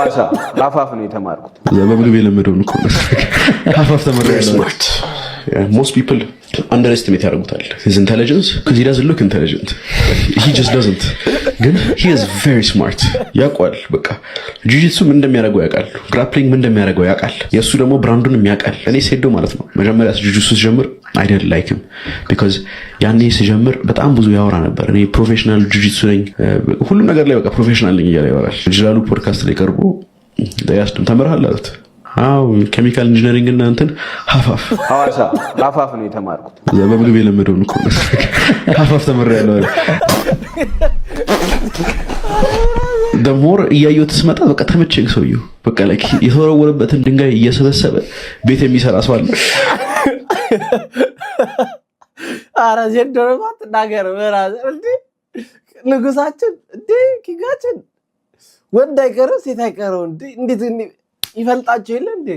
ሐዋሳ ሀፋፍ ነው የተማርኩት። እዛ በምግብ የለመደውን እኮ ሀፋፍ ተምሬያለሁ። Smart. Most people underestimate ያደርጉታል his intelligence because he doesn't look intelligent. He just doesn't. ግን he is very smart። ያውቋል። በቃ ጂጂትሱ ምን እንደሚያደርገው ያውቃል። Grappling ምን እንደሚያደርገው ያውቃል። የእሱ ደግሞ brand ኡንም ያውቃል። እኔ ሴዶ ማለት ነው መጀመሪያ ጂጂትሱ ስጀምር I didn't like him because ያኔ ስጀምር በጣም ብዙ ያወራ ነበር። እኔ professional ጂጂትሱ ነኝ፣ ሁሉም ነገር ላይ በቃ professional ነኝ እያለ ያወራል። ጅላሉ ፖድካስት ላይ ቀርቦ ያስድም ተምረሃል አሉት። አዎ፣ chemical engineering እና እንትን ሀፋፍ። ሐዋሳ ሀፋፍ ነው የተማርኩት። እዛ በምግብ የለመደውን እኮ ሀፋፍ ተምሬያለሁ አለ። The more እያየሁት ስመጣ በቃ ተመቸኝ ሰውዬው። በቃ like የተወረወረበትን ድንጋይ እየሰበሰበ ቤት የሚሰራ ሰው አለ። ኧረ ዜዶ ደግሞ አትናገር። Brother፣ እንዴ ንጉሳችን፣ እንዴ king ኣችን፣ ወንድ አይቀርም ሴት አይቀረው እንዴ እንዴት ይፈልጣቸው የለ እንዴ?